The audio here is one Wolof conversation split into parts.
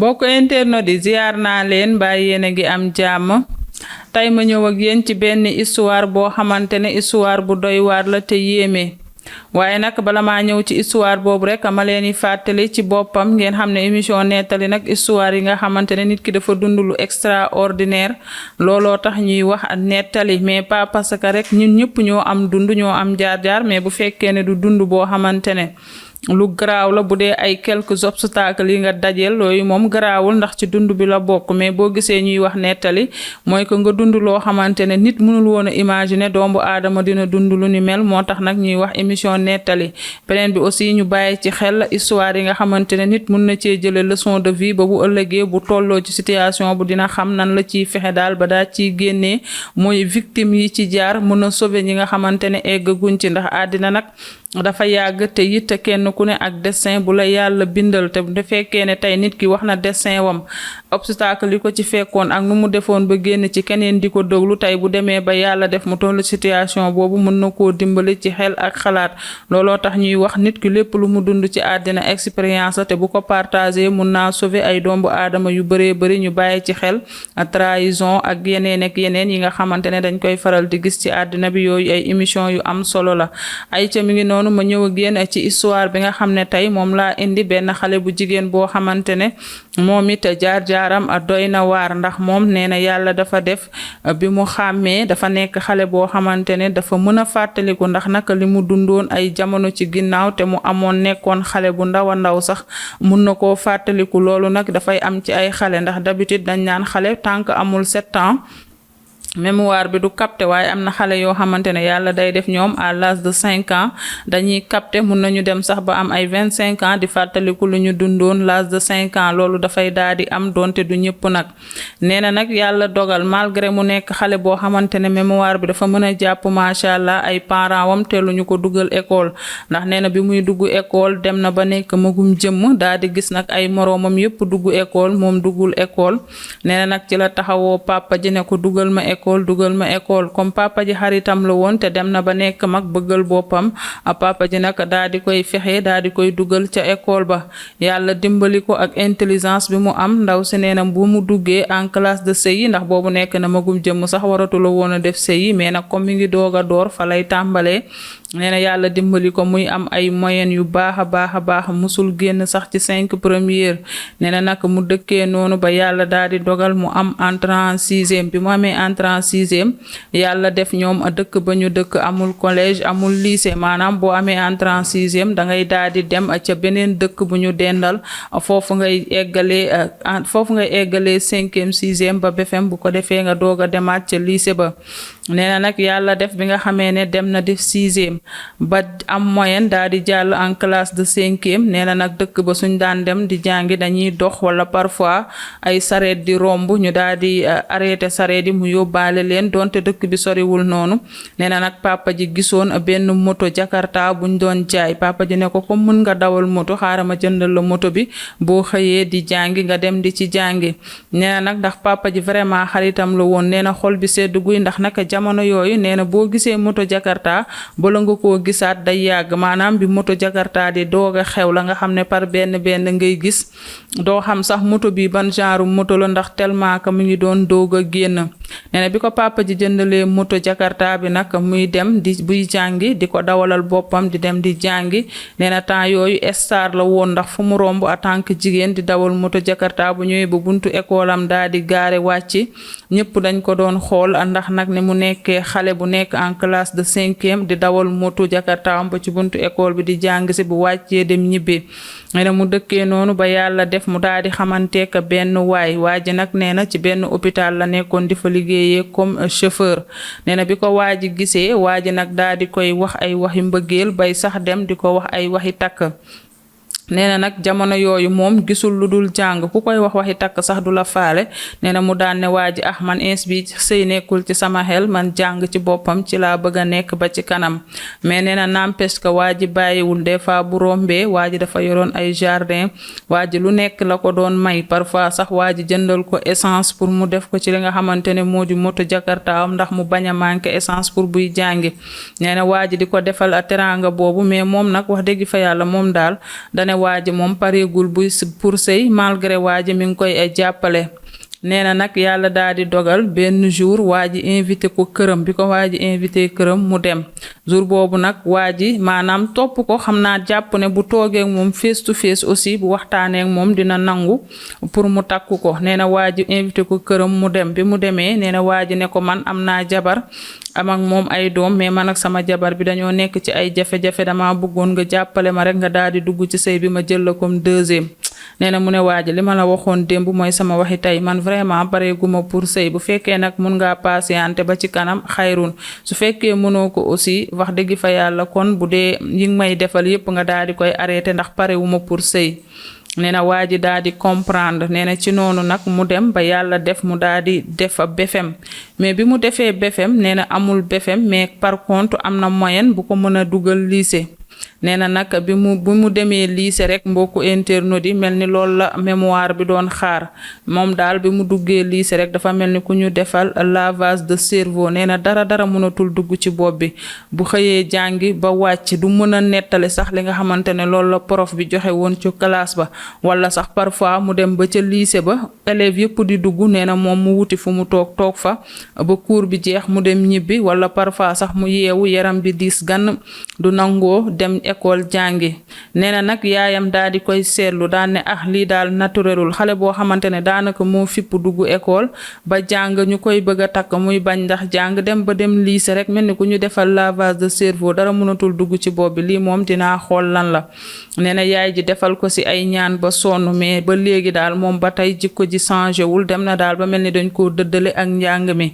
mbokk internet di ziar naa leen mbaa yéen a ngi am jàmm tey ma ñëw ak yéen ci benn histoire boo xamante ne histoire bu doy waar la te yéeme waaye nag bala maa ñëw ci histoire boobu rek ma leen di fàttali ci boppam ngeen xam ne émission nettali nag histoire yi nga xamante ne nit ki dafa dund lu extraordinaire looloo tax ñuy wax nettali mais pas parce que rek ñun ñëpp ñoo am dund ñoo am jaar-jaar mais bu fekkee ne du dund boo xamante ne lu garaaw la bu dee ay quelques obstacles yi nga dajeel yooyu moom garaawul ndax ci dund bi la bokk mais boo gisee ñuy wax nettali mooy que nga dund loo xamante ne nit mënul woon a imaginer doomu aadama dina dund lu ni mel moo tax nag ñuy wax émission nettali beneen bi aussi ñu bàyyi ci xel histoire yi nga xamante ne nit mun na cee jële leçon de vie ba bu ëllëgee bu tolloo ci situation bu dina xam nan la ciy fexe daal ba daa ciy génnee mooy victime yi ci jaar mun a sauver ñi nga xamante ne eggaguñ ci ndax àddina nag dafa yàgg te it kenn ku ne ak destin bu la yàlla bindal te bu fekkee ne tey nit ki wax na destin wam obstacle yi ko ci fekkoon ak nu mu defoon ba génn ci keneen di ko déglu tey bu demee ba yàlla def mu tollu situation boobu mën na koo dimbali ci xel ak xalaat looloo tax ñuy wax nit ki lépp lu mu dund ci àddina expérience la te bu ko partagé mun naa sauver ay doomu aadama yu bëree bëri ñu bàyyi ci xel trahison ak yeneen yi nga xamante ne dañ koy faral di gis ci àddina bi yooyu ay émission yu am solo la ay ca mi ngi noonu ma ñëw ak yéen ci histoire bi nga xam ne tey moom laa indi benn xale bu jigéen boo xamante ne moom it jaar-jaaram doy na waar ndax moom nee na yàlla dafa def bi mu xàmmee dafa nekk xale boo xamante ne dafa mën a fàttaliku ndax naka li mu dundoon ay jamono ci ginnaaw te mu amoon nekkoon xale bu ndaw a ndaw sax mun na koo fàttaliku loolu nag dafay am ci ay xale ndax d'habitude dañ naan xale tant que amul 7 ans mémoire bi du capté waaye am na xale yoo xamante ne yàlla day def ñoom à l'âge de 5 ans dañuy capté mun nañu dem sax ba am ay 25 ans di fàttaliku lu ñu dundoon l'âge de 5 ans loolu dafay daal di am donte du ñëpp nag nee na nag yàlla dogal malgré mu nekk xale boo xamante ne mémoire bi dafa mën a jàpp macha allah ay parents wam teelu ñu ko dugal école ndax nee na bi muy dugg école dem na ba nekk magum jëmm daal di gis nag ay moroomam yëpp dugg école moom duggul école nee na nag ci la taxawoo papa ji ne ko dugal ma école comme papa ji xaritam la woon te dem na ba nekk mag bëggal boppam papa ji nag daa di koy fexe daa di koy dugal ca école ba yàlla dimbali ko ak intelligence bi mu am ndaw si nee na bu mu duggee en classe de CI ndax boobu nekk na magum jëmm sax waratu la woon a def CI mais nag comme mi ngi doog a door fa lay tàmbalee nee na yàlla dimbali ko muy am ay moyenne yu baax a baax musul génn sax ci 5 première nee na nag mu dëkkee noonu ba yàlla daal di dogal mu am entrée en 6e bi mu amee entrée en 6e yàlla def ñoom dëkk ba ñu dëkk amul collège amul lycée maanaam boo amee entrée en 6e da ngay daal di dem ca beneen dëkk bu ñu dendal foofu ngay eggalee 5e 6e ba BFEM bu ko defee nga doog a demaat ca lycée ba nee na nag yàlla def bi nga xamee ne dem na def 6e ba am moyenne daal di jàll en classe de 5e nee na nag dëkk ba suñ daan dem di jàngi dañuy dox wala parfois ay sareet di romb ñu daal di arrêté sareet yi mu yóbbaale leen donte dëkk bi soriwul noonu nee na nag papa ji gisoon benn moto Jakarta buñ doon jaay papa ji ne ko comme mën nga dawal moto xaaral ma jëndal la moto bi boo xëyee di jàngi nga dem di ci jàngi nee na nag ndax papa ji vraiment xaritam la woon nee na xol bi sedd guy ndax naka jamono yooyu nee na boo gisee moto Jakarta bala nga koo gisaat day yàgg maanaam bi moto Jakarta di doog a xew la nga xam ne par benn ngay gis doo xam sax moto bi ban genre moto la ndax tellement que mu ngi doon doog a génn nee na bi ko papa ji jëndalee moto Jakarta bi nag muy dem buy jàngi di ko dawalal boppam di dem di jàngi nee na temps yooyu star la woon ndax fu mu romb en tant que jigéen di dawal moto Jakarta bu ñëwee ba buntu école am daal di gaare wàcc ñëpp dañ ko doon xool ndax nag ne mu nekkee xale bu nekk en classe de 5e di dawal moto Jakarta am ba ci buntu école bi di jàng si bu wàccee dem ñibbi nee na mu dëkkee noonu ba yàlla def mu daal di xamanteek benn waa ji nag nee na ci benn hôpital la nekkoon di fa liggéeyee comme chauffeur nee na bi ko waa ji gisee waa ji nag daal di koy wax ay waxi mbëggeel bay sax dem di ko wax ay waxi takk nee na nag jamono yooyu moom gisul lu dul jàng ku koy wax waxi takk sax du la faale nee na mu daan ne waa ji man ins bi sëy nekkul ci sama xel man jàng ci boppam ci laa bëgg a nekk ba ci kanam mais nee na n'empêche que waa ji bàyyiwul des fois bu rombee waa ji dafa yoroon ay jardin waa ji lu nekk la ko doon may parfois sax waa ji jëndal ko essence pour mu def ko ci li nga xamante ne moo di moto Jakarta am ndax mu bañ a manqué essence pour buy jàngi nee na waa ji di ko defal a teranga boobu mais moom nag wax dëgg fa yàlla moom daal dane ne waa ji moom pareegul bu pour sëy malgré waa ji mi ngi koy jàppale. nee na nag yàlla daal di dogal benn jour waa ji invité ko këram bi ko waa ji invité këram mu dem jour boobu nag waa ji maanaam topp ko xam naa jàpp ne bu toogee ak moom face to face aussi bu waxtaanee ak moom dina nangu pour mu takku ko. nee na waa ji invité ko këram mu dem bi mu demee nee na waa ji ne ko man am naa jabar am ak moom ay doom mais man ak sama jabar bi dañoo nekk ci ay jafe-jafe dama bëggoon nga jàppale ma rek nga daal di dugg ci sëy bi ma jël la comme deuxième. nee na mu ne waa ji li ma la waxoon démb mooy sama waxi tey man vraiment pareeguma pour sëy bu fekkee nag mun ngaa patienter ba ci kanam xayrun su fekkee mënoo ko aussi wax dëgg fa yàlla kon bu dee yi ngi may defal yépp nga daal di koy arrêter ndax parewuma pour sëy. nee na waa ji daal di comprendre nee na ci noonu nag mu dem ba yàlla def mu daal di def BFEM mais bi mu defee BFEM nee na amul BFEM mais par contre am na moyenne bu ko mën a dugal lycée. nee na nag bi mu demee lycée rek mbokku internautes yi mel ni loolu la mémoire bi doon xaar moom daal bi mu duggee lycée rek dafa mel ni ku ñu defal lavage de cerveau nee na dara mënatul dugg ci bopp bi bu xëyee jàngi ba wàcc du mën a nettali sax li nga xamante ne loolu la prof bi joxe woon ci classe ba wala sax parfois mu dem ba ca lycée ba élèves yëpp di dugg nee na moom mu wuti fu mu toog fa ba cours bi jeex mu dem ñibbi wala parfois sax mu yeewu yaram bi diis gann du nangoo dem école jàngi. nee na nag yaayam daal di koy seetlu daan ne lii daal naturelul xale boo xamante ne daanaka moo fipp dugg école ba jàng ñu koy bëgg a takk muy bañ ndax jàng dem ba dem lycée rek mel ni ku ñu defal lavage de cerveau dara mënatul dugg ci bopp bi lii moom dinaa xool lan la. nee na yaay ji defal ko ci ay ñaan ba sonn mais ba léegi daal moom ba tey jikko ji changé wul dem na daal ba mel ni dañ koo dëddale ak njàng mi.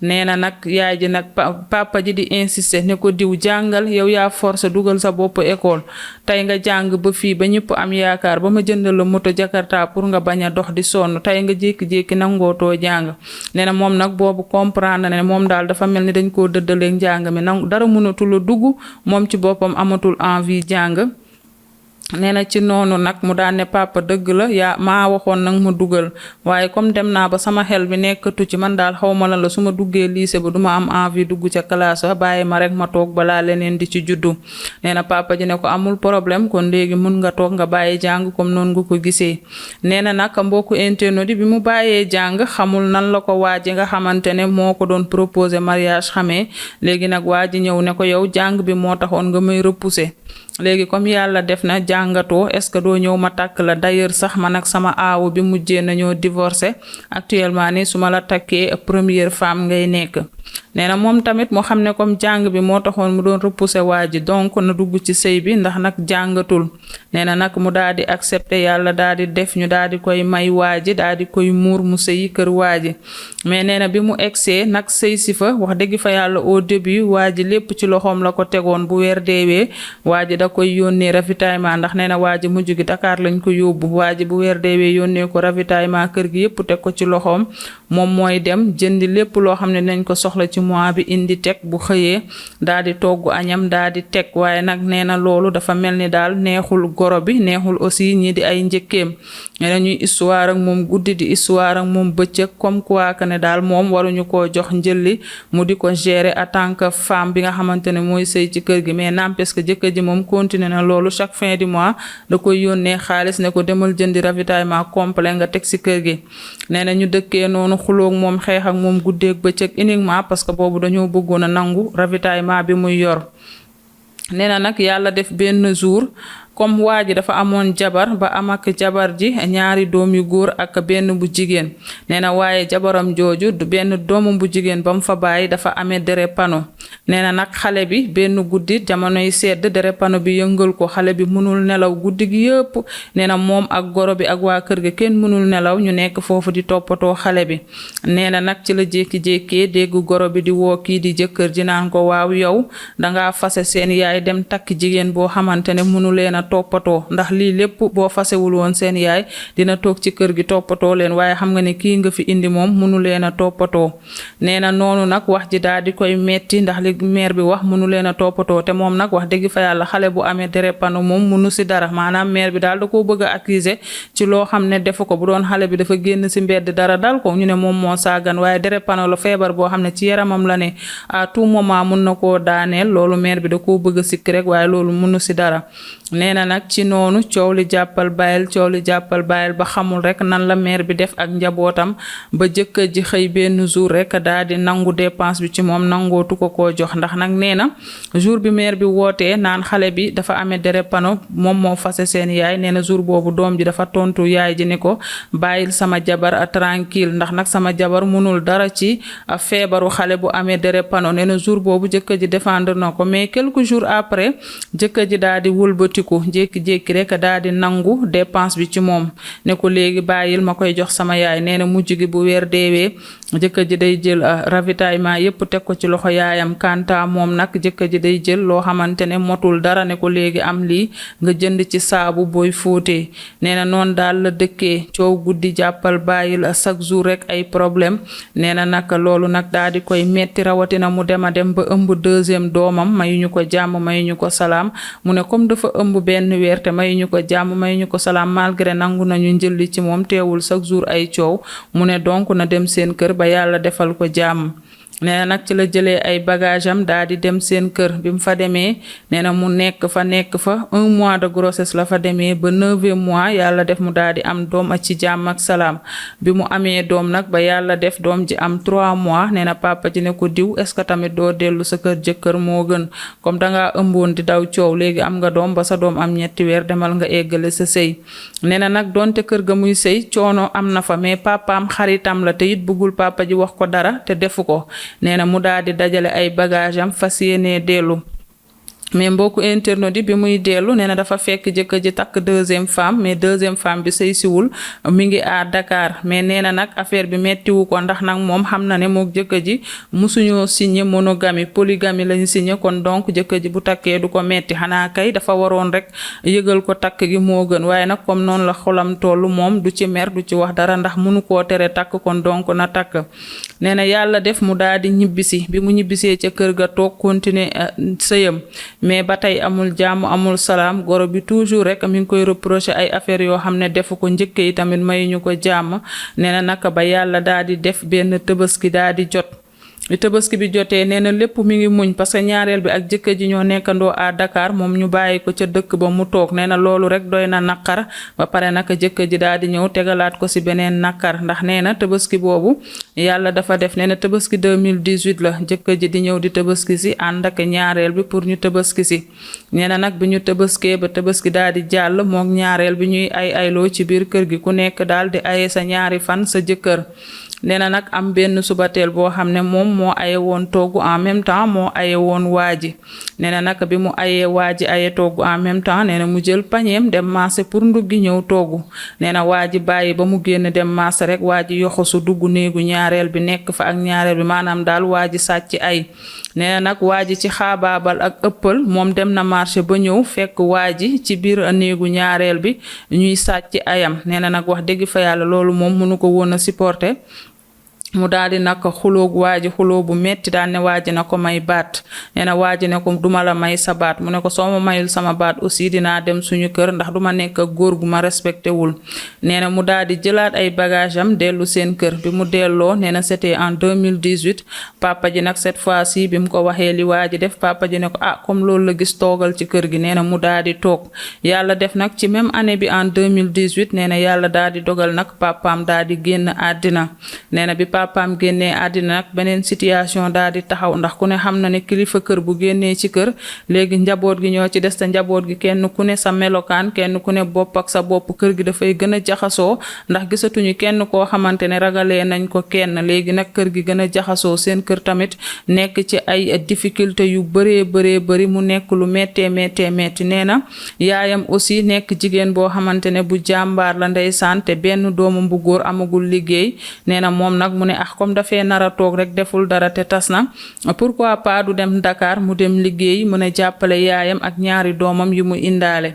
nee na nag yaay ji nag papa ji di insister ne ko diw jàngal yow yaa forcé dugal sa bopp école tey nga jàng ba fii ba ñëpp am yaakaar ba ma jëndal la moto Jakarta pour nga bañ a dox di sonn tey nga jékki-jékki nangootoo jàng. nee na moom nag boobu comprendre ne moom daal dafa mel ni dañ koo dëddaleeg njàng mi nangu dara mënatul a dugg moom ci boppam amatul envie jàng. nee na ci noonu nag mu daan ne papa dëgg la yaa maa waxoon nag ma dugal waaye comme dem naa ba sama xel bi nekkatu ci man daal xaw ma lan la su ma duggee lycée ba duma am envie dugg ca classe ba bàyyi ma rek ma toog balaa leneen di ci juddu. nee na papa ji ne ko amul problème kon léegi mun nga toog nga bàyyi jàng comme noonu nga ko gisee. nee na nag mbokku internaute bi mu bàyyee jàng xamul nan la ko waa ji nga xamante ne moo ko doon proposé mariage xamee léegi nag waa ji ñëw ne ko yow jàng bi moo taxoon nga may repousser. léegi comme yàlla def na jàngatoo est-ce que doo ñëw ma takk la d'ailleurs sax man ak sama aawu bi mujjee nañoo divorcé actuellement ni su ma la takkee première femme ngay nekk. nee na moom tamit moo xam ne comme jàng bi moo taxoon mu doon repousser waa ji donc na dugg ci sëy bi ndax nag jàngatul. nee na nag mu daal di accepter yàlla daal di def ñu daal di koy may waa ji daal di koy muur mu sëyi kër waa ji mais nee na bi mu egsee nag sëy si fa wax dëgg fa yàlla au début waa ji lépp ci loxoom la ko tegoon bu weer deewee waa ji da koy yónnee ravitaillement ndax nee na waa ji mujj gi Dakar lañ ko yóbbu waa ji bu weer deewee yónnee ko ravitaillement kër gi yépp teg ko ci loxoom moom mooy dem jëndi lépp loo xam ne nañ ko soxla ci mois bi indi teg bu xëyee daal di togg añam daal di teg waaye nag nee na loolu dafa mel ni daal neexul goro bi neexul aussi ñi di ay njëkkeem. nee na ñuy histoire ak moom guddi di histoire ak moom bëccëg comme quoi que ne daal moom waruñu koo jox njëlli mu di ko gérer en tant que femme bi nga xamante ne mooy sëy ci kër gi mais n'empêche que jëkkër ji moom continuer na loolu chaque fin du mois da koy yónnee xaalis ne ko demal jëndi ravitaillement complet nga teg ci kër gi. nee na ñu dëkkee noonu xuloog moom xeex ak moom guddeeg bëccëg uniquement parce que boobu dañoo bëggoon a nangu ravitaillement bi muy yor. nee na nag yàlla def benn jour comme waa ji dafa amoon jabar ba am ak jabar ji ñaari doom yu góor ak benn bu jigéen. nee na waaye jabaram jooju benn doomu bu jigéen ba mu fa bàyyi dafa amee drépano. nee na nag xale bi benn guddi jamonoy sedd drépano bi yëngal ko xale bi mënul nelaw guddi gi yëpp. nee na moom ak goro bi ak waa kër ga kenn mënul nelaw ñu nekk foofu di toppatoo xale bi. nee na nag ci la jékki-jékkee dégg goro bi di woo kii di jëkkër ji naan ko waaw yow dangaa fase seen yaay dem takk jigéen boo xamante ne mënu leen a toppatoo ndax lii lépp boo fasewul woon seen yaay dina toog ci kër gi toppatoo leen waaye xam nga ne kii nga fi indi moom mënu leen a toppatoo. nee na noonu nag wax ji daal di koy metti ndax li mère bi wax mënu leen a toppatoo te moom nag wax dëgg fa yàlla xale bu amee drépano moom mënu si dara maanaam mère bi daal da koo bëgg a accuser ci loo xam ne defu ko bu doon xale bi dafa génn si mbedd dara dal ko ñu ne moom moo sàggan waaye drépano la feebar boo xam ne ci yaramam la ne à tout moment mun na koo daaneel loolu mère bi da koo bëgg a sikk rek waaye loolu mënu si dara. nee na nag ci noonu coow li jàppal bàyyil ba xamul rek nan la mère bi def ak njabootam ba jëkkër ji xëy benn jour rek daa di nangu dépense bi ci moom nangootu ko koo jox ndax nag nee na jour bi mère bi wootee naan xale bi dafa amee drépano moom moo fase seen yaay nee na jour boobu doom ji dafa tontu yaay ji ni ko bàyyil sama jabar tranquille ndax nag sama jabar munul dara ci feebaru xale bu amee drépano nee na jour boobu jëkkër ji défendre na ko mais quelques jours après jëkkër ji daa di wëlbatiku jékki-jékki rek daa di nangu dépense bi ci moom ne ko léegi bàyyil ma koy jox sama yaay nee na mujj gi bu weer deewee jëkkër ji day jël ravitaillement yépp teg ko ci loxo yaayam kanta moom nag jëkkër ji day jël loo xamante ne motul dara ne ko léegi am lii nga jënd ci saabu booy fóotee nee na noonu daal la dëkkee coow guddi jàppal bàyyil chaque jour rek ay problème nee na nag loolu nag daa di koy metti rawatina mu dem a dem ba ëmb deuxième doomam mayuñu ko jàmm mayuñu ko salaam mu ne comme dafa ëmb benn weer te mayuñu ko jàmm mayuñu ko salaam malgré nangu nañu njëlli ci moom teewul chaque jour ay coow mu ne donc na dem seen kër ba yàlla defal ko jàmm nee na nag ci la jëlee ay bagage am daa di dem seen kër bi mu fa demee nee na mu nekk fa 1 mois de grossesse la fa demee ba 9e mois yàlla def mu daa di am doom ak ci jàmm ak salaam bi mu amee doom nag ba yàlla def doom ji am 3 mois nee na papa ji ne ko diw est-ce que tamit doo dellu sa kër jëkkër moo gën comme dangaa ëmboon di daw coow léegi am nga doom ba sa doom am 3 weer demal nga eggale sa sëy nee na nag donte kër ga muy sëy coono am na fa mais papaam xaritam la te it bëggul papa ji wax ko dara te defu ko nee na mu daal di dajale ay bagage am fas yéenee dellu mais mbokku internet yi bi muy dellu nee na dafa fekk jëkkër ji takk 2e femme mais 2e femme bi sëy siwul mi ngi à Dakar mais nee na nag affaire bi mettiwu ko ndax nag moom xam na ne mook jëkkër ji musuñoo signé monogamie polygamie lañu signé kon donc jëkkër ji bu takkee du ko metti xanaa kay dafa waroon rek yëgal ko takk gi moo gën waaye nag comme noonu la xolam tollu moom du ci mer du ci wax dara ndax mënu koo tere takk kon donc na takk nee na yàlla def mu daal di ñibbisi bi mu ñibbisee ca kër ga toog continuer sëyam mais ba tey amul jàmm amul salaam goro bi toujours rek mi ngi koy reprocher ay affaires yoo xam ne defu ko njëkk yi tamit mayuñu ko jàmm nee na naka ba yàlla daal di def benn tëbaski daal di jot li tëbaski bi jotee nee na lépp mi ngi muñ parce que ñaareel bi ak jëkkër ji ñoo nekkandoo à Dakar moom ñu bàyyi ko ca dëkk ba mu toog nee na loolu rek doy na naqar ba pare naka jëkkër ji daal di ñëw tegalaat ko ci beneen naqar ndax nee na tëbaski boobu yàlla dafa def nee na tëbaski 2018 la jëkkër ji di ñëw di tëbaski ci ànd ak ñaareel bi pour ñu tëbaski ci nee na nag bi ñu tëbaskee ba tëbaski daal di jàll mook ñaareel bi ñuy ayloo ci biir kër gi ku nekk daal di aye sa ñaari fan sa jëkkër nee na nag am benn subateel boo xam ne moom moo aye woon togg en même temps moo aye woon waaji nee na nag bi mu ayee waaji aye togg en même temps nee na mu jël pañeem dem marché pour nduggi ñëw togg nee na waaji bàyyi ba mu génn dem marché rek waaji yoxosu dugg néegu ñaareel bi nekk fa ak ñaareel bi maanaam daal waaji sàcc ay nee na nag waaji ci xaabaabal ak ëppal moom dem na marché ba ñëw fekk waaji ci biir néegu ñaareel bi ñuy sàcc ayam nee na nag wax dëgg fa yàlla loolu moom mënu ko woon a supporter mu daal di nag xuloog waaji xuloo bu metti daal ne waaji na ko may baat nee na waaji ne ko duma la may sa baat mu ne ko soo ma mayul sama baat aussi dinaa dem suñu kër ndax duma nekk ak góor gu ma respecté wul nee na mu daal di jëlaat ay bagage am dellu seen kër bi mu delloo nee na c'était en 2018 papa ji nag cette fois-ci bi mu ko waxee li waaji def papa ji ne ko comme loolu la gis toogal ci kër gi nee na mu daal di toog yàlla def nag ci même année bi en 2018 nee na yàlla daal di dogal nag papaam daal di génn àddina nee na bi papaam génnee àddina nag beneen situation daal di taxaw ndax ku ne xam na ne kilifa kër bu génnee ci kër léegi njaboot gi ñoo ci des te njaboot gi kenn ku ne sa melokaan kenn ku ne bopp ak sa bopp kër gi dafay gën a jaxasoo ndax gisatuñu kenn koo xamante ne ragalee nañ ko kenn léegi nag kër gi gën a jaxasoo seen kër tamit nekk ci ay difficulté yu bëree mu nekk lu méttee metti nee na yaayam aussi nekk jigéen boo xamante ne bu jàmbaar la ndeysaan te benn doomam bu góor amagul liggéey nee na moom nag mu ne comme dafee nar a toog rek deful dara te tas na pourquoi pas du dem Dakar mu dem liggéey mën a jàppale yaayam ak ñaari doomam yi mu indaale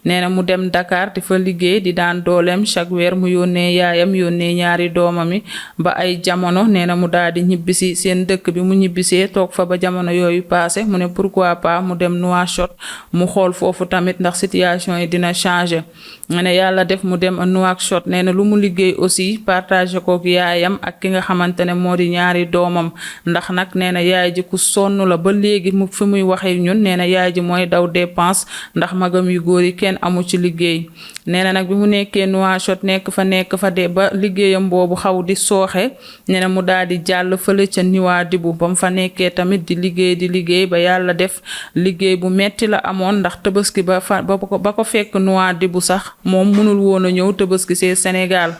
nee na mu dem Dakar di fa liggéey di daan dooleem chaque weer mu yónnee yaayam yónnee ñaari doomami ba ay jamono nee na mu daal di ñibbisi seen dëkk bi mu ñibbisee toog fa ba jamono yooyu passé mu ne pourquoi pas mu dem Nouakchott mu xool foofu tamit ndax situation yi dina changer ne yàlla def mu dem Nouakchott nee na lu mu liggéey aussi partagé kook yaayam ak ki nga xamante ne moo di ñaari doomam ndax nag nee na yaay ji ku sonn la ba léegi mu fi muy waxee ñun nee na yaay ji mooy daw dépense ndax magam yu góor yi kenn amu ci liggéey nee na nag bi mu nekkee Nouakchott nekk fa de ba liggéeyam boobu xaw di sooxe nee na mu daal di jàll fële ca Nouadhibou ba mu fa nekkee tamit di liggéey ba yàlla def liggéey bu metti la amoon ndax Tabaski ba ko fekk Nouadhibou sax moom mënul woon a ñëw Tabaski see Sénégal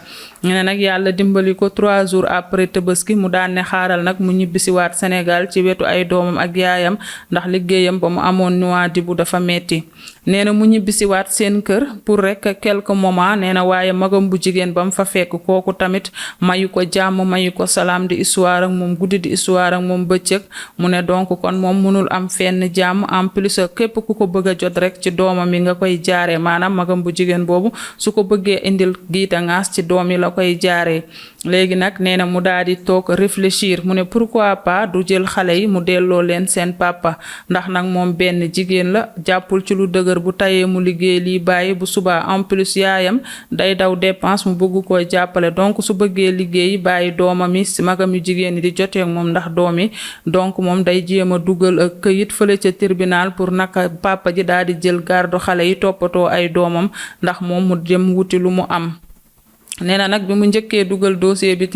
nee nag yàlla dimbali ko 3 jours après Tabaski mu daan ne xaaral nag mu ñibbisiwaat Sénégal ci wetu ay doomam ak yaayam ndax liggéeyam ba mu amoon Nouadhibou dafa metti nee na mu ñibbisiwaat seen kër pour rek quelques moments nee na waaye magam bu jigéen ba mu fa fekk kooku tamit mayu ko jàmm mayu ko salaam di histoire ak moom guddi di histoire ak moom bëccëg mu ne donc kon moom mënul am fenn jàmm en plus képp ku ko bëgg a jot rek ci doomam yi nga koy jaaree maanaam magam bu jigéen boobu su ko bëggee indil giita ngaas ci doom yi la koy jaaree léegi nag nee na mu daal di toog réfléchir mu ne pourquoi pas du jël xale yi mu delloo leen seen papa ndax nag moom benn jigéen la jàppul ci lu dëgër bu tayee mu liggéey lii bàyyi bu subaa en plus yaayam day daw dépense mu bëgg koo jàppale donc su bëggee liggéey bàyyi doomam yi si magam yu jigéen yi di jotee ak moom ndax doom yi donc moom day jéem a dugal këyit fële ca tribunal pour naka papa ji daal di jël garde xale yi toppatoo ay doomam ndax moom mu dem wuti lu mu am. nee na nag bi mu njëkkee dugal dossier bi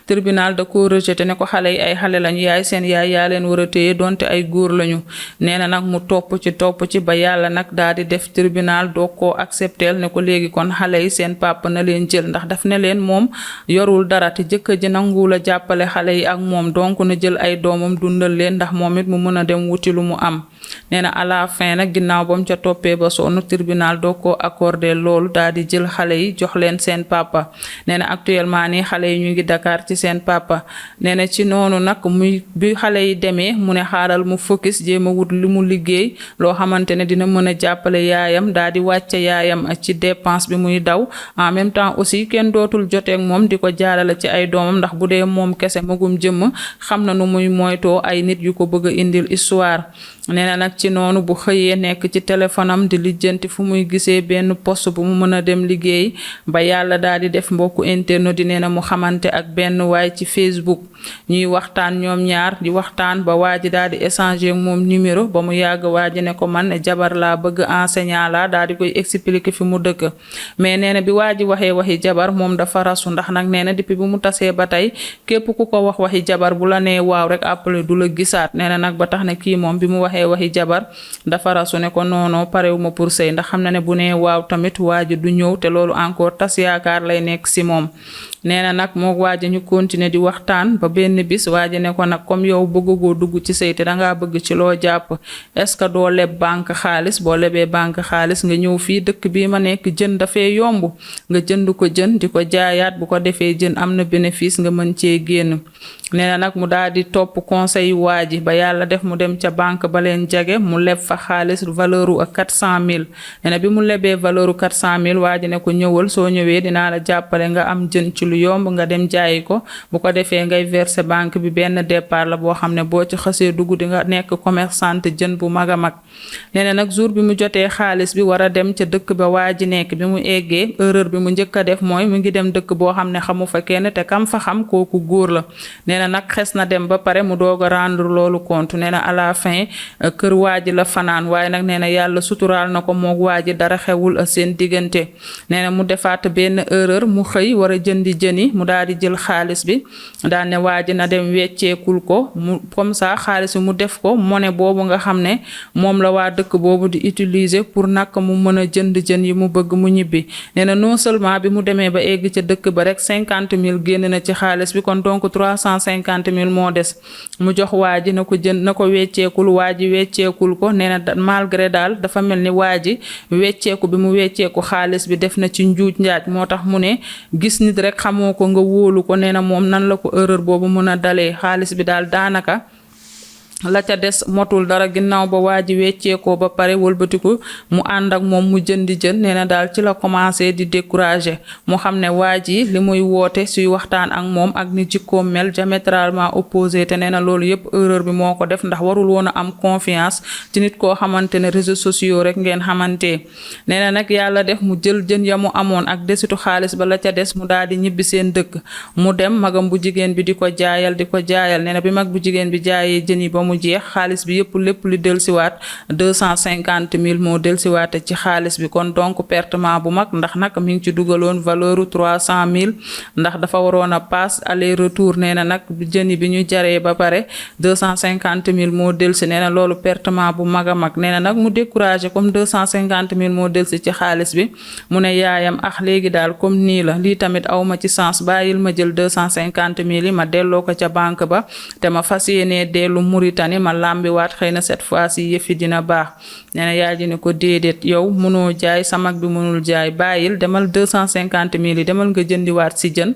tribunal da ko rejeté ne ko xale yi ay xale lañu yaay seen yaay yaa leen war a téye donte ay góor lañu nee na nag mu topp ci ba yàlla nag daal di def tribunal doo koo accepteel ne ko léegi kon xale yi seen papa na leen jël ndax daf ne leen moom yorul dara te jëkkër ji nanguwul a jàppale xale yi ak moom donc na jël ay doomam dundal leen ndax moom it mu mën a dem wuti lu mu am. nee na à la fin nag ginnaaw ba mu ca toppee ba sonn tribunal doo ko accordé loolu daal di jël xale yi jox leen seen papa nee na actuellement nii xale yi ñu ngi Dakar ci seen papa nee na ci noonu nag bi xale yi demee mu ne xaaral mu focus jéem a wut li mu liggéey loo xamante ne dina mën a jàppale yaayam daal di wàcce yaayam ci dépense bi muy daw en même temps aussi kenn dootul joteek moom di ko jaarale ci ay doomam ndax bu dee moom kese magum jëmm xam na nu muy moytoo ay nit yu ko bëgg a indil histoire. nee na nag ci noonu bu xëyee nekk ci téléphone am di lijjanti fu muy gisee benn poste bu mu mën a dem liggéey ba yàlla daal di def mbokku internet di nee na mu xamante ak benn waay ci Facebook ñuy waxtaan ñoom ñaar di waxtaan ba waa ji daal di échanger ak moom numéro ba mu yàgg waa ji ne ko man jabar laa bëgg enseignant laa daal di koy expliquer fi mu dëkk mais nee na bi waa ji waxee waxi jabar moom dafa rasu ndax nag nee na depuis bu mu tasee ba tey képp ku ko wax waxi jabar bu la nee waaw rek après du la gisaat nee na nag ba tax ne kii moom bi mu waxi jabar dafa rasu ne ko noonoo parewuma pour sëy ndax xam na ne bu nee waaw tamit waa ji du ñëw te loolu encore tas yaakaar lay nekk si moom nee na nag moo waa ji ñu continuer di waxtaan ba benn bis waa ji ne ko nag comme yow bëggagoo dugg ci sëy te dangaa bëgg ci loo jàpp est-ce que doo leb banque xaalis boo lebee banque xaalis nga ñëw fii dëkk bii ma nekk jën dafee yomb nga jënd ko jën di ko jaayaat bu ko defee jën am na bénéfice nga mën cee génn nee na nag mu daal di topp conseil waa ji ba yàlla def mu dem ca banque ba leen jage mu leb fa xaalis valeur u 400 000 nee na bi mu lebee valeur u 400 000 waa ji ne ko ñëwal soo ñëwee dinaa la jàppale nga am jën ci lu yomb nga dem jaayi ko bu ko defee ngay verser banque bi benn départ la boo xam ne boo ci xasee dugg di nga nekk commerçante jën bu mag a mag nee na nag jour bi mu jotee xaalis bi war a dem ca dëkk ba waa ji nekk bi mu eggee erreur bi mu njëkk a def mooy mu ngi dem dëkk boo xam ne xamu fa kenn te kam fa xam kooku góor la nee na nag xes na dem ba pare mu doog a rendre loolu compte nee na à la fin kër waa ji la fanaan waaye nag nee na yàlla suturaal na ko moog waa ji dara xewul seen diggante nee na mu defaat benn erreur mu xëy war a jëndi jëni mu daal di jël xaalis bi daal ne waa ji na dem wecceekul ko mu comme ça xaalis bi mu def ko monnaie boobu nga xam ne moom la waa dëkk boobu di utiliser pour nag mu mën a jënd jën yi mu bëgg mu ñibbi nee na non seulement bi mu demee ba egg ca dëkk ba rek 50 000 génn na ci xaalis bi kon donc 350 000 moo des mu jox waa ji na ko jënd na ko wecceekul waa ji wecceekul ko nee na malgré daal dafa mel ni waa ji wecceeku bi mu wecceeku xaalis bi def na ci njuuj njaaj moo tax mu ne gis nit rek xamoo ko nga wóolu ko nee na moom nan la ko erreur boobu mën a dalee xaalis bi daal daanaka la ca des motul dara ginnaaw ba waa ji wecceekoo ba pare wëlbatiku mu ànd ak moom mu jëndi jën nee na daal ci la commencé di découragé mu xam ne waa ji li muy woote suy waxtaan ak moom ak ni jikkoom mel diamétralement opposé te nee na loolu yëpp erreur bi moo ko def ndax warul woon a am confiance ci nit koo xamante ne réseaux sociaux rek ngeen xamante nee na nag yàlla def mu jël jën ya mu amoon ak desitu xaalis ba la ca des mu daal di ñibbi seen dëkk mu dem magam bu jigéen bi di ko jaayal nee na bi mag bu jigéen bi jaayee jën yi ba mu jeex xaalis bi yëpp lépp lu delsiwaat 250 000 moo delsiwaate ci xaalis bi kon donc pertement bu mag ndax nag mi ngi ci dugaloon valeur 300 000 ndax dafa waroon a passe aller retour nee na nag jën yi bi ñu jaree ba pare 250 000 moo delsi nee na loolu pertement bu mag a mag nee na nag mu découragé comme 250 000 moo delsi ci xaalis bi mu ne yaayam léegi daal comme nii la lii tamit awma ci sens bàyyil ma jël 250 000 yi ma delloo ko ca banque ba te ma fas yéenee dellu Mauritanie ma làmbiwaat xëy na cette fois-ci yëfi dina baax nee na yaay ji ne ko déedéet yow mënoo jaay sa mag bi mënul jaay bàyyil demal 250 000 yi demal nga jëndiwaat si jën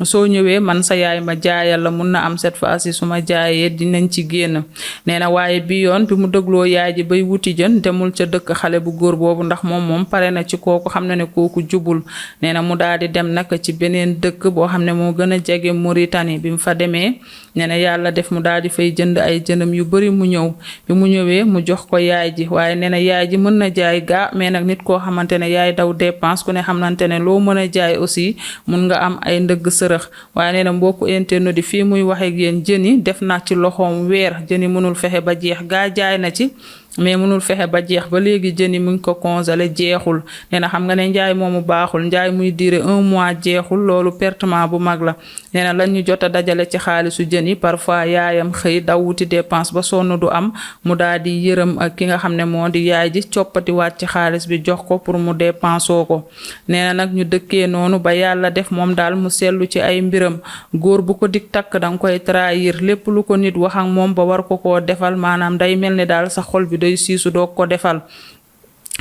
soo ñëwee man sa yaay ma jaayal la mun na am cette fois-ci su ma jaayee dinañ ci génn nee na waaye bi yoon bi mu dégloo yaay ji bay wuti jën demul ca dëkk xale bu góor boobu ndax moom pare na ci kooku xam na ne kooku jubul nee na mu daal di dem nag ci beneen dëkk boo xam ne moo gën a jege Mauritanie bi mu fa demee nee na yàlla def mu daal di fay jënd ay jënam yu bari mu ñëw bi mu ñëwee mu jox ko yaay ji waaye nee na yaay ji mën na jaay gaa mais nag nit koo xamante ne yaay daw dépense ku ne xamante ne loo mën a jaay aussi mun nga am ay ndëgg sërëx waaye nee na mbokku internet di fii muy waxe ak yéen jën yi def na ci loxoom weer jën yi mënul fexe ba jeex gaa jaay na ci mais mënul fexe ba jeex ba léegi jën yi mu ngi ko congelé jeexul nee na xam nga ne njaay moomu baaxul njaay muy diire 1 mois jeexul loolu pertement bu mag la nee na lan ñu jot a dajale ci xaalisu jën yi parfois yaayam xëy daw wuti dépense ba sonn du am mu daal di yërëm ak ki nga xam ne moo di yaay ji coppati waat ci xaalis bi jox ko pour mu dépensoo ko nee na nag ñu dëkkee noonu ba yàlla def moom daal mu sellu ci ay mbiram góor bu ko dig takk danga koy trahir lépp lu ko nit wax ak moom ba war ko koo defal maanaam day mel ni daal sa xol bi day siisu doog ko defal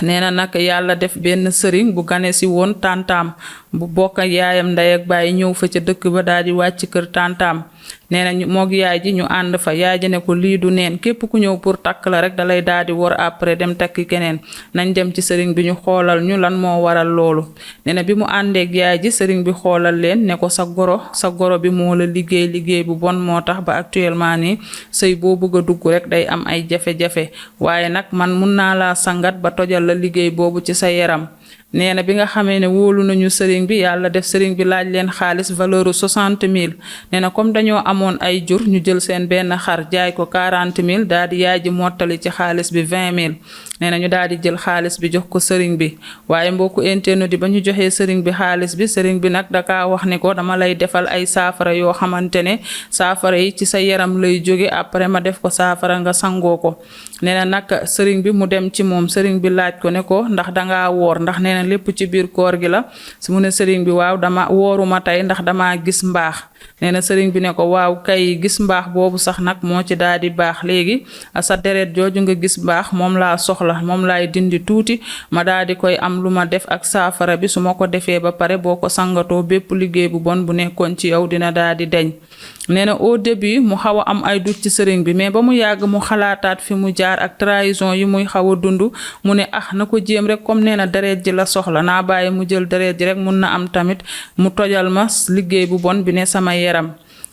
nee na nag yàlla def benn sëriñ bu gane si woon tantaam bu bokk ak yaayam ndey ak baay ñëw fa ca dëkk ba daal di wàcc kër tantaam nee na moog yaay ji ñu ànd fa yaay ji ne ko lii du neen képp ku ñëw pour takk la rek dalay daal di wor après dem takki keneen nañ dem ci sëriñ bi ñu xoolal ñu lan moo waral loolu nee na bi mu àndeek yaay ji sëriñ bi xoolal leen ne ko sa goro bi moo la liggéey bu bon moo tax ba actuellement nii sëy boo bëgg a dugg rek day am ay jafe-jafe waaye nag man mun naa laa sangat ba tojal la liggéey boobu ci sa yaram nee na bi nga xamee ne wóolu nañu sëriñ bi yàlla def sëriñ bi laaj leen xaalis valeur 60 000 nee na comme dañoo amoon ay jur ñu jël seen benn xar jaay ko 40 000 daal di yaay ji mottali ci xaalis bi 20 000 nee na ñu daal di jël xaalis bi jox ko sëriñ bi waaye mbokku internet di ba ñu joxee sëriñ bi xaalis bi sëriñ bi nag daka wax ne ko dama lay defal ay saafara yoo xamante ne saafara yi ci sa yaram lay jóge après ma def ko saafara nga sangoo ko nee na nag sëriñ bi mu dem ci moom sëriñ bi laaj ko ne ko ndax dangaa woor ndax nee na lépp ci biir koor gi la su mu ne sëriñ bi waaw dama wooruma tey ndax dama gis mbaax nee na sëriñ bi ne ko waaw kay gis mbaax boobu sax nag moo ci daal di baax léegi sa deret jooju nga gis mbaax moom laa soxla moom laay dindi tuuti ma daal di koy am lu ma def ak saafara bi su ma ko defee ba pare boo ko sangatoo bépp liggéey bu bon bu nekkoon ci yow dina daal di deñ nee na au début mu xaw a am ay dut ci sëriñ bi mais ba mu yàgg mu xalaataat fi mu jaar ak trahison yi muy xaw a dund mu ne na ko jéem rek comme nee na deret ji la soxla naa bàyyi mu jël deret ji rek mun na am tamit mu tojal ma liggéey bu bon bi ne sama yaram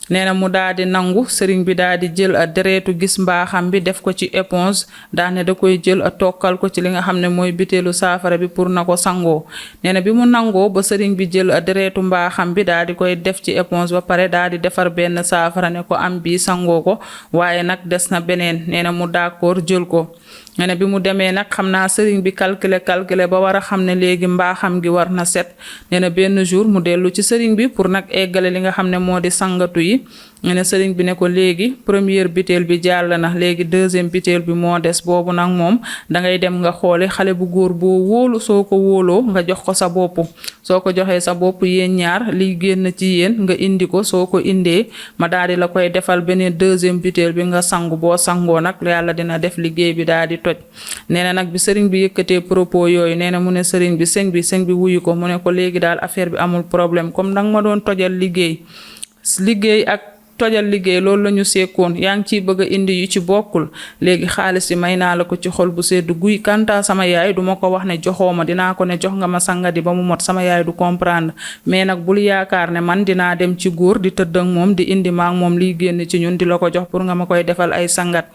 nee na mu daal di nangu sëriñ bi daal di jël deretu gis mbaaxam bi def ko ci éponge daane da koy jël tokkal ko ci li nga xam ne mooy biteelu saafara bi pour na ko sangoo nee na bi mu nangoo ba sëriñ bi jël deretu mbaaxam bi daal di koy def ci éponge ba pare daal di defar benn saafara ne ko am bii sangoo ko waaye nag des na beneen nee na mu d'accord jël ko nee na bi mu demee nag xam naa sëriñ bi calculer ba war a xam ne léegi mbaaxam gi war na set nee na benn jour mu dellu ci sëriñ bi pour nag eggale li nga xam ne moo di sangatu yi nee na sëriñ bi ne ko léegi première butéel bi jàll na léegi deuxième butéel bi moo des boobu nag moom dangay dem nga xoole xale bu góor boo wóolu soo ko wóoloo nga jox ko sa bopp soo ko joxee sa bopp yéen ñaar liy génn ci yéen nga indi ko soo ko indee ma daal di la koy defal beneen deuxième butéel bi nga sangu boo sangoo nag yàlla dina def liggéey bi daal di toj nee na nag bi sëriñ bi yëkkatee propos yooyu nee na mu ne sëriñ bi sëñ bi wuyu ko mu ne ko léegi daal affaire bi amul problème comme danga ma doon tojal liggéey ak tojal liggéey loolu la ñu sekkoon yaa ngi ciy bëgg a indi yu ci bokkul léegi xaalis bi may naa la ko ci xol bu sedd guy kanta sama yaay duma ko wax ne joxoo ma dinaa ko ne jox nga ma sangadi ba mu mot sama yaay du comprendre mais nag bul yaakaar ne man dinaa dem ci góor di tëdd ak moom di indi maak moom liy génn ci ñun di la ko jox pour nga ma koy defal ay sangat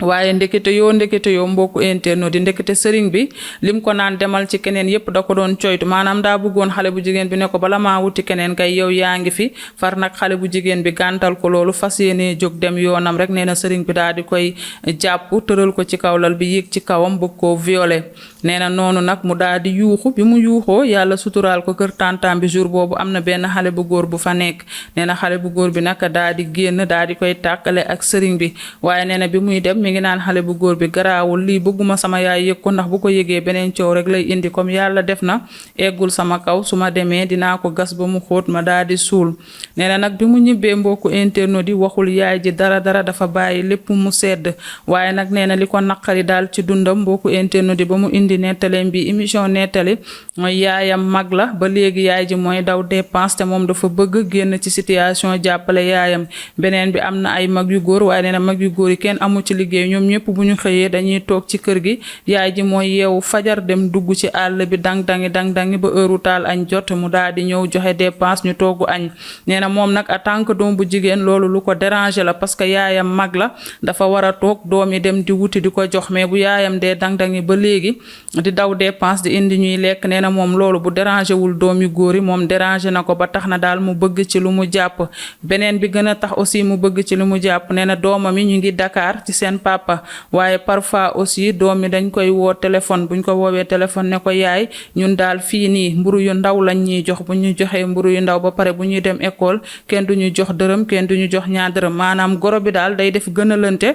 waaye ndekete yoo mbokku internet di ndekete sëriñ bi lim ko naan demal ci keneen yépp da ko doon coytu maanaam daa bëggoon xale bu jigéen bi ne ko bala maa wuti keneen kay yow yaa ngi fi far nag xale bu jigéen bi gàntal ko loolu fas yéenee jóg dem yoonam rek nee na sëriñ bi daal di koy jàpp tëral ko ci kaw lal bi yéeg ci kawam bëgg koo violer nee na noonu nag mu daal di yuuxu bi mu yuuxoo yàlla suturaal ko kër tantam bi jour boobu am na benn xale bu góor bu fa nekk nee na xale bu góor bi nag daal di génn daal di koy tàkkale ak sëriñ bi waaye nee na bi muy dem mi ngi naan xale bu góor bi garaawul lii bëgguma sama yaay yëg ko ndax bu ko yëgee beneen coow rek lay indi comme yàlla def na eggul sama kaw su ma demee dinaa ko gas ba mu xóot ma daal di suul nee na nag bi mu ñibbee mbokku internet di waxul yaay ji dara dafa bàyyi lépp mu sedd waaye nag nee na li ko naqari daal ci dundam mbokku internet di ba mu indi nettaleem bi émission nettali mooy yaayam mag la ba léegi yaay ji mooy daw dépense te moom dafa bëgg génn ci situation jàppale yaayam beneen bi am na ay mag yu góor waaye nee na mag yu góor yi kenn amu ci liggéey ñoom ñëpp bu ñu xëyee dañuy toog ci kër gi yaay ji mooy yeewu fajar dem dugg ci àll bi dang-dangi ba heure taal añ jot mu daal di ñëw joxe dépense ñu toggu añ nee na moom nag en tant que doom bu jigéen loolu lu ko déranger la parce que yaayam mag la dafa war a toog doom yi dem di wuti di ko jox mais bu yaayam dee dang-dangi ba léegi di daw dépense di indi ñuy lekk nee na moom loolu bu déranger wul doom yu góor yi moom déranger na ko ba tax na daal mu bëgg ci lu mu jàpp beneen bi gën a tax aussi mu bëgg ci lu mu jàpp nee na doomam yi ñu ngi Dakar ci seen papa waaye parfois aussi doom yi dañ koy woo téléphone buñ ko woowee téléphone ne ko yaay ñun daal fii nii mburu yu ndaw lañ ñuy jox bu ñu joxee mburu yu ndaw ba pare bu ñuy dem école kenn duñu jox dërëm kenn duñu jox ñaar dërëm maanaam goro bi daal day def gën a lante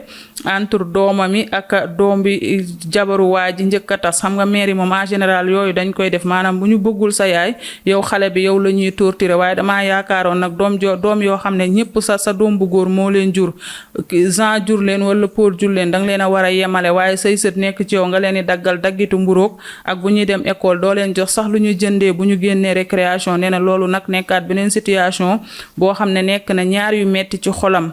entre doomam yi ak doom bi jabaru waa ji njëkk a tas xam nga mairie moom en général yooyu dañ koy def maanaam bu ñu bëggul sa yaay yow xale bi yow la ñuy torturer waaye damaa yaakaaroon nag doom yoo xam ne ñëpp sa doom bu góor moo leen jur Jean jur leen wala Paul jur leen danga leen a war a yemale waaye say sët nekk ci yow nga leen di daggal daggitu mburoog ak bu ñuy dem école doo leen jox sax lu ñu jëndee bu ñu génnee récréation nee na loolu nag nekkaat beneen situation boo xam ne nekk na ñaar yu metti ci xolam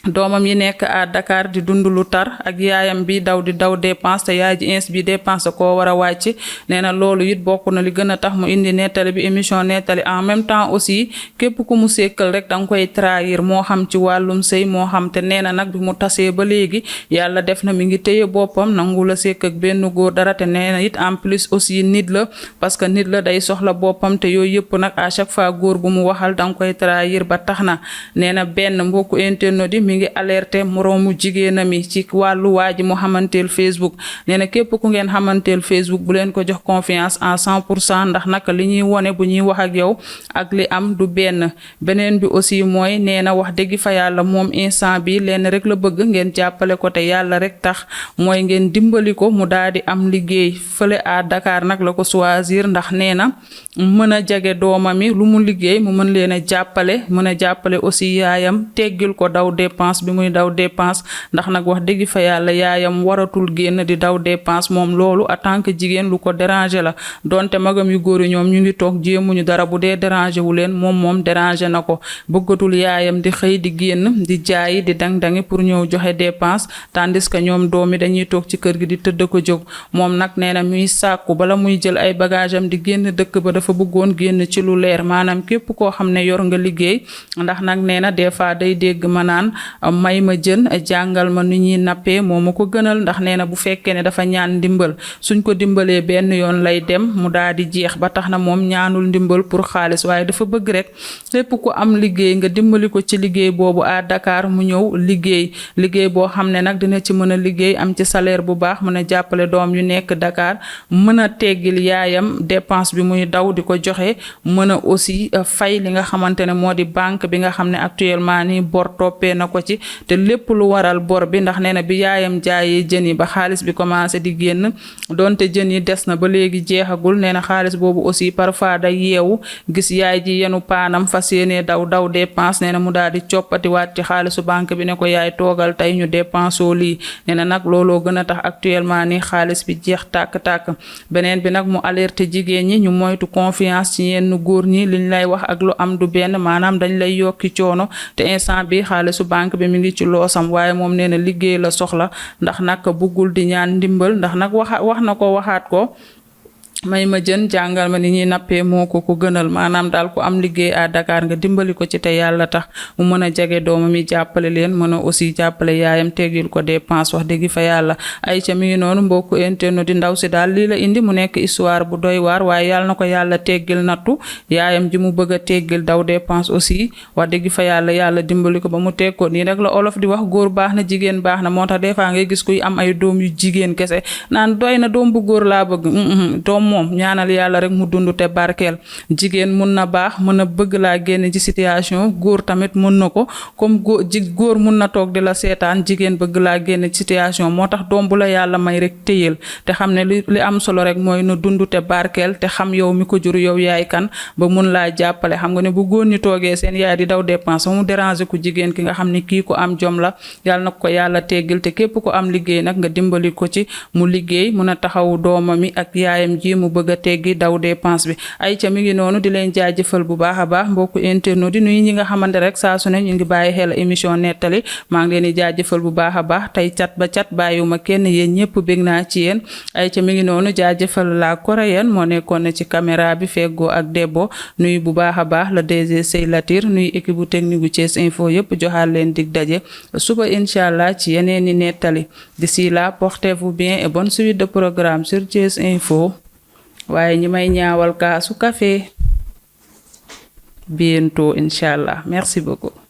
doomam yi nekk à Dakar di dund lu tar ak yaayam bi daw di daw dépense te yaay ji ins bi dépense koo war a wàcc nee na loolu it bokk na li gën a tax mu indi nettali bi émission nettali en même temps aussi képp ku mu sekkal rek danga koy trahir moo xam ci wàllum sëy moo xam te nee na nag bi mu tasee ba léegi yàlla def na mi ngi téye boppam nangu la sekk ak benn góor dara te nee na it en plus aussi nit la parce que nit la day soxla boppam te yooyu yëpp nag à chaque fois góor bu mu waxal danga koy trahir ba tax na nee na benn mbokku internet mi ngi alerté moroomu jigéenam yi ci wàllu waa ji mu xamanteel Facebook nee na képp ku ngeen xamanteel Facebook bu leen ko jox confiance en 100% ndax nag li ñuy wone bu ñuy wax ak yow ak li am du beneen bi aussi mooy nee na wax dëgg fa yàlla moom instant bi leen rek la bëgg ngeen jàppale ko te yàlla rek tax mooy ngeen dimbali ko mu daal di am liggéey fële à Dakar nag la ko choisir ndax nee na mën a jage doomam yi lu mu liggéey mu mën leen a jàppale mën a jàppale aussi yaayam teggil ko daw dépense bi muy daw dépense ndax nag wax dëgg fa yàlla yaayam waratul génn di daw dépense moom loolu en tant que jigéen lu ko déranger la donte magam yu góor yi ñoom ñu ngi toog jéemuñu dara bu dee déranger wu leen moom déranger na ko bëggatul yaayam di xëy di génn di jaayi di dang-dangi pour ñëw joxe dépense tandis que ñoom doomi dañuy toog ci kër gi di tëdd ko jóg moom nag nee na muy sàkku bala muy jël ay bagage am di génn dëkk ba dafa bëggoon génn ci lu leer maanaam képp koo xam ne yor nga liggéey ndax nag nee na des fois day dégg ma naan may ma jën jàngal ma nu ñuy nappee moo ma ko gënal ndax nee na bu fekkee ne dafa ñaan ndimbal suñ ko dimbalee benn yoon lay dem mu daal di jeex ba tax na moom ñaanul ndimbal pour xaalis waaye dafa bëgg rek lépp ku am liggéey nga dimbali ko ci liggéey boobu à Dakar mu ñëw liggéey boo xam ne nag dina ci mën a liggéey am ci salaire bu baax mën a jàppale doom yu nekk Dakar mën a teggil yaayam dépense bi muy daw di ko joxe mën a aussi fay li nga xamante ne moo di banque bi nga xam ne actuellement ni bor toppee na ko ci te lépp lu waral bor bi ndax nee na bi yaayam jaayee jën yi ba xaalis bi commencé di génn donte jën yi des na ba léegi jeexagul nee na xaalis boobu aussi parfois day yeewu gis yaay ji yenu paanam fas yéenee daw dépense nee na mu daal di coppatiwaat ci xaalisu banque bi ne ko yaay toogal tey ñu dépensoo lii nee na nag looloo gën a tax actuellement ni xaalis bi jeex tàkk-tàkk beneen bi nag mu alerté jigéen ñi ñu moytu confiance ci yenn góor ñi liñ lay wax ak lu am du benn maanaam dañ lay yokki coono te instant bi xaalisu banque bi mi ngi ci loosam waaye moom nee na liggéey la soxla ndax nag buggul di ñaan ndimbal ndax nag wax na ko waxaat ko may ma jën jàngal ma ni ñuy nappee moo ko gënal maanaam daal ku am liggéey à Dakar nga dimbali ko ci te yàlla tax mu mën a jege doomam yi jàppale leen mën a aussi jàppale yaayam teggil ko dépense wax dëgg fa yàlla ay ca mi ngi noonu mbokku internet di ndaw si daal lii la indi mu nekk histoire bu doy waar waaye yàlla na ko yàlla teggil nattu yaayam ji mu bëgg a teggil daw dépense aussi wax dëgg fa yàlla dimbali ko ba mu teg ko nii rek la olof di wax góor baax na jigéen baax na moo tax des fois ngay gis kuy am ay doom yu jigéen kese naan doy na doom bu góor laa bëgg doom moom ñaanal yàlla rek mu dund te barkeel jigéen mun na baax mën a bëgg laa génne ci situation góor tamit mun na ko comme góor mun na toog di la seetaan jigéen bëgg laa génne ci situation moo tax doom bu la yàlla may rek téyel te xam ne li am solo rek mooy na dund te barkeel te xam yow mi ko jur yow yaay kan ba mun laa jàppale xam nga ne bu góor ñi toogee seen yaay di daw dépense mu déranger ku jigéen ki nga xam ne kii ko am jom la yàlla na ko yàlla teggil te képp ko am liggéey nag nga dimbali ko ci mu liggéey mun a taxawu doomam mi ak yaayam ji mu bëgg a teggi daw dépense bi ay ca mi ngi noonu di leen jaajëfal bu baax a baax mbokku internet di nuyu ñi nga xamante rek saa su ne ñu ngi bàyyi xel émission nettali maa ngi leen di jaajëfal bu baax a baax tey cat ba cat bàyyiwuma kenn yéen ñëpp bég naa ci yéen ay ca mi ngi noonu jaajëfal la coréenne moo nekkoon ci caméra bi feggoo ak Debbo nuyu bu baax a baax la DG Sey Latir nuyu équipe bu technique bu Thiès Info yëpp joxaal leen dig daje suba incha allah ci yeneen i nettali d'ici là portez-vous bien et bonne suite de programme sur Thiès Info waaye ñi may ñaawal kaasu café bientôt incha allah merci beaucoup